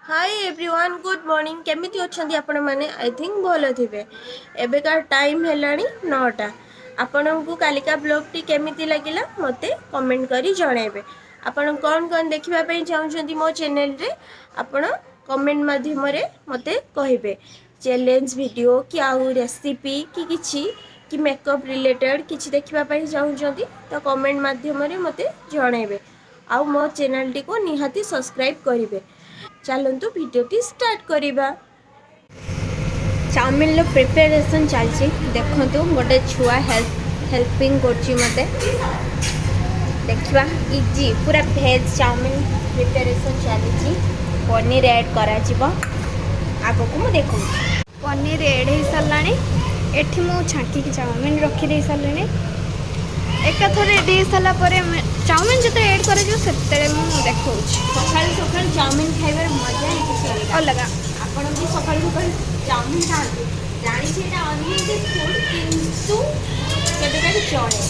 High everyone, good morning. କେମିତି ଅଛନ୍ତି ଆପଣମାନେ? I think ଭଲ ଥିବେ। ଏବେକା ଟାଇମ୍ ହେଲାଣି 9ଟା। ଆପଣଙ୍କୁ କାଲିକା ବ୍ଲଗ୍ଟି କେମିତି ଲାଗିଲା, ମୋତେ କମେଣ୍ଟ କରି ଜଣାଇବେ। ଆପଣ କ'ଣ କ'ଣ ଦେଖିବା ପାଇଁ ଚାହୁଁଛନ୍ତି ମୋ ଚ୍ୟାନେଲରେ, ଆପଣ କମେଣ୍ଟ ମାଧ୍ୟମରେ ମୋତେ କହିବେ। ଚ୍ୟାଲେଞ୍ଜ ଭିଡ଼ିଓ କି ଆଉ ରେସିପି କି କିଛି କି ମେକଅପ୍ ରିଲେଟେଡ଼୍ କିଛି ଦେଖିବା ପାଇଁ ଚାହୁଁଛନ୍ତି ତ କମେଣ୍ଟ ମାଧ୍ୟମରେ ମୋତେ ଜଣାଇବେ। ଆଉ ମୋ ଚ୍ୟାନେଲଟିକୁ ନିହାତି ସବସ୍କ୍ରାଇବ୍ କରିବେ। ଚାଲନ୍ତୁ, ଭିଡ଼ିଓଟି ଷ୍ଟାର୍ଟ କରିବା। ଚାଉମିନର ପ୍ରିପାରେସନ୍ ଚାଲିଛି। ଦେଖନ୍ତୁ, ଗୋଟେ ଛୁଆ ହେଲ୍ପିଂ କରୁଛି ମୋତେ। ଦେଖିବା, ଇଜି ପୁରା ଭେଜ୍ ଚାଉମିନ ପ୍ରିପାରେସନ୍ ଚାଲିଛି। ପନିର ଆଡ଼୍ କରାଯିବ, ଆଗକୁ ମୁଁ ଦେଖାଉଛି। ପନିର ଏଡ଼୍ ହେଇସାରିଲାଣି। ଏଠି ମୁଁ ଛାଙ୍କିକି ଚାଉମିନ ରଖିଦେଇ ସାରିଲିଣି। ଏକାଥରେ ରେଡ଼ି ହେଇସାରିଲା ପରେ ଚାଉମିନ ଯେତେବେଳେ ଏଡ଼୍ କରାଯିବ, ସେତେବେଳେ ମୁଁ ଦେଖାଉଛି। ସକାଳୁ ସକାଳୁ ଚାଉମିନ ଖାଇବାର ମଜା ହିଁ କିଛି ଅଲଗା। ଅଲଗା। ଆପଣ ବି ସକାଳୁ ସକାଳୁ ଚାଉମିନ ଖାଆନ୍ତୁ। ଜାଣିଛି ଏଇଟା ଅନହେଲ୍ଦି ଫୁଡ୍, କିନ୍ତୁ କେବେ କେବେ ଚଳେ।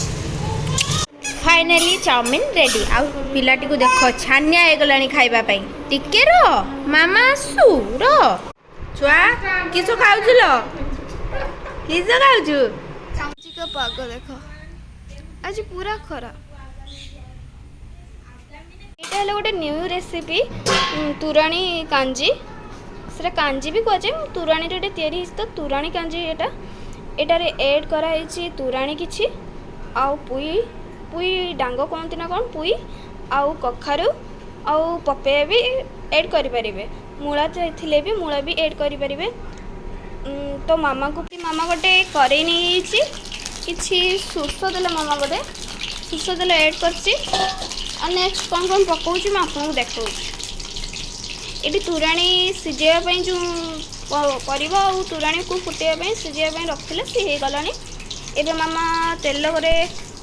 Finally chowmein ready. ଆଉ ପିଲାଟିକୁ ଦେଖ, ଛାନିଆ ହେଇଗଲାଣି ଖାଇବା ପାଇଁ। ଟିକେ ର, ମାମା ଆସୁ, ର। ଛୁଆ, କିସ ଖାଉଥିଲ? କିସ ଖାଉଛୁ? ଆଜିକା ପାଗ ଦେଖ, ଆଜି ପୁରା ଖରା। ଏଇଟା ହେଲା ଗୋଟେ ନ୍ୟୁ ରେସିପି, ତୁରାଣୀ କାଞ୍ଜି। ସେଟା କାଞ୍ଜି ବି କୁହାଯାଏ। ତୁରାଣୀରେ ଏଇଟା ତିଆରି ହେଇଛି ତ ତୁରାଣୀ କାଞ୍ଜି ଏଇଟା। ଏଟାରେ ଏଡ଼୍ କରାହେଇଛି ତୁରାଣୀ କିଛି ଆଉ ପୁଇ, ପୁଇ ଡାଙ୍ଗ କୁହନ୍ତି ନା କ'ଣ, ପୁଇ ଆଉ କଖାରୁ ଆଉ ପପେୟା ବି ଏଡ଼୍ କରିପାରିବେ। ମୂଳା ଥିଲେ ବି ମୂଳା ବି ଏଡ଼୍ କରିପାରିବେ। ତ ମାମାକୁ, ମାମା ଗୋଟେ କରେଇ ନେଇଯାଇଛି। କିଛି ସୋରିଷ ତେଲ, ମାମା ବୋଧେ ସୋରିଷ ତେଲ ଏଡ଼୍ କରିଛି। ଆଉ ନେକ୍ସଟ କ'ଣ କ'ଣ ପକାଉଛି, ମୁଁ ଆପଣଙ୍କୁ ଦେଖାଉଛି। ଏଠି ତୁରାଣୀ ସିଝେଇବା ପାଇଁ ଯେଉଁ ପରିବା ଆଉ ତୁରାଣୀକୁ ଫୁଟେଇବା ପାଇଁ, ସିଝେଇବା ପାଇଁ ରଖିଥିଲେ, ସେ ହେଇଗଲାଣି। ଏବେ ମାମା ତେଲରେ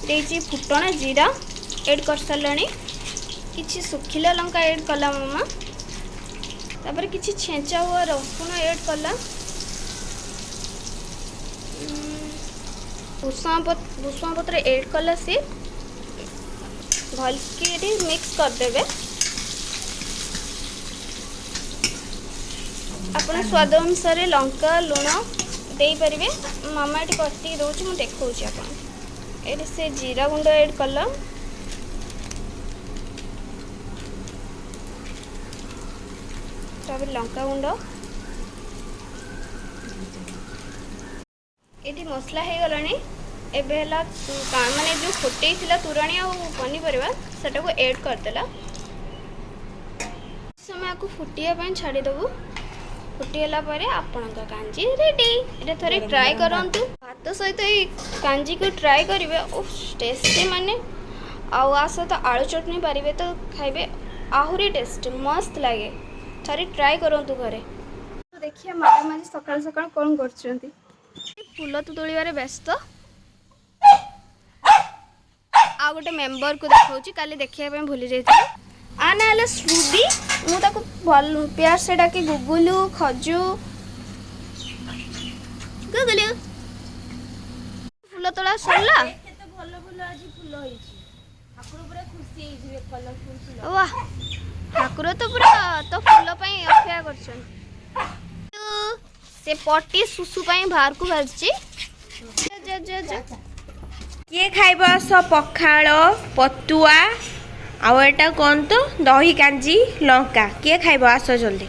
ଦେଇଛି ଫୁଟଣ, ଜିରା ଏଡ଼୍ କରିସାରିଲାଣି। କିଛି ଶୁଖିଲା ଲଙ୍କା ଏଡ଼୍ କଲା ମାମା। ତାପରେ କିଛି ଛେଞ୍ଚା ହୁଆ ରସୁଣ ଏଡ଼୍ କଲା। ଭୃଷୁଙ୍ଗା ପତ୍ର ଏଡ଼୍ କଲା ସିଏ। ଭଲକି ଏଠି ମିକ୍ସ କରିଦେବେ। ଆପଣ ସ୍ୱାଦ ଅନୁସାରେ ଲଙ୍କା, ଲୁଣ ଦେଇପାରିବେ। ମାମା ଏଠି କାଟିକି ଦେଉଛି, ମୁଁ ଦେଖାଉଛି ଆପଣ। ଏଠି ସେ ଜିରା ଗୁଣ୍ଡ ଏଡ଼୍ କଲା। ତାପରେ ଲଙ୍କା ଗୁଣ୍ଡ। ଏଠି ମସଲା ହେଇଗଲାଣି। ଏବେ ହେଲା ମାନେ ଯେଉଁ ଫୁଟେଇଥିଲା ତୁରାଣୀ ଆଉ ପନିପରିବା, ସେଟାକୁ ଏଡ଼୍ କରିଦେଲା। ସମୟ ଆକୁ ଫୁଟିବା ପାଇଁ ଛାଡ଼ିଦେବୁ। ଫୁଟିଗଲା ପରେ ଆପଣଙ୍କ କାଞ୍ଜି ରେଡ଼ି। ଏଇଟା ଥରେ ଟ୍ରାଏ କରନ୍ତୁ। ଭାତ ସହିତ ଏଇ କାଞ୍ଜିକୁ ଟ୍ରାଏ କରିବେ, ଓ ଟେଷ୍ଟି ମାନେ। ଆଉ ଆ ସହିତ ଆଳୁ ଚଟଣି ପାରିବେ ତ ଖାଇବେ, ଆହୁରି ଟେଷ୍ଟ ମସ୍ତ ଲାଗେ। ଥରେ ଟ୍ରାଏ କରନ୍ତୁ ଘରେ। ଦେଖିବା ମ୍ୟାଡ଼ାମ୍ ଆଜି ସକାଳୁ ସକାଳୁ କ'ଣ କରୁଛନ୍ତି। ଫୁଲ ତ ତୋଳିବାରେ ବ୍ୟସ୍ତ। ଆଉ ଗୋଟେ ମେମ୍ବରକୁ ଦେଖାଉଛି, କାଲି ଦେଖିବା ପାଇଁ ଭୁଲି ଯାଇଥିଲି। ଆ ନା ହେଲା ଶ୍ରୁତି। ମୁଁ ତାକୁ ଭଲ ପ୍ୟାର ସେ ଡାକେ ଗୁଗୁଲୁ, ଖଜୁ, ଗୁଗୁଲୁ। ଫୁଲ ତୋଳା ସରିଲା। କେତେ ଭଲ ଭଲ ଆଜି ଫୁଲ ହେଇଛି। ଠାକୁର ପୁରା ଖୁସି ହେଇଯିବେ, କଲରଫୁଲ ଫୁଲ। ବାহ, ଠାକୁର ତ ପୁରା ତ ଫୁଲ ପାଇଁ ଅପେକ୍ଷା କରିଛନ୍ତି। ସେ ପଟି ସୁସୁ ପାଇଁ ବାହାରକୁ ବାହାରିଛି। ଯା, ଯା, ଯା। କିଏ ଖାଇବ ଆସ। ପଖାଳ, ପତୁଆ ଆଉ ଏଇଟା କ'ଣ ତ ଦହି କାଞ୍ଜି, ଲଙ୍କା। କିଏ ଖାଇବ ଆସ ଜଲ୍ଦି।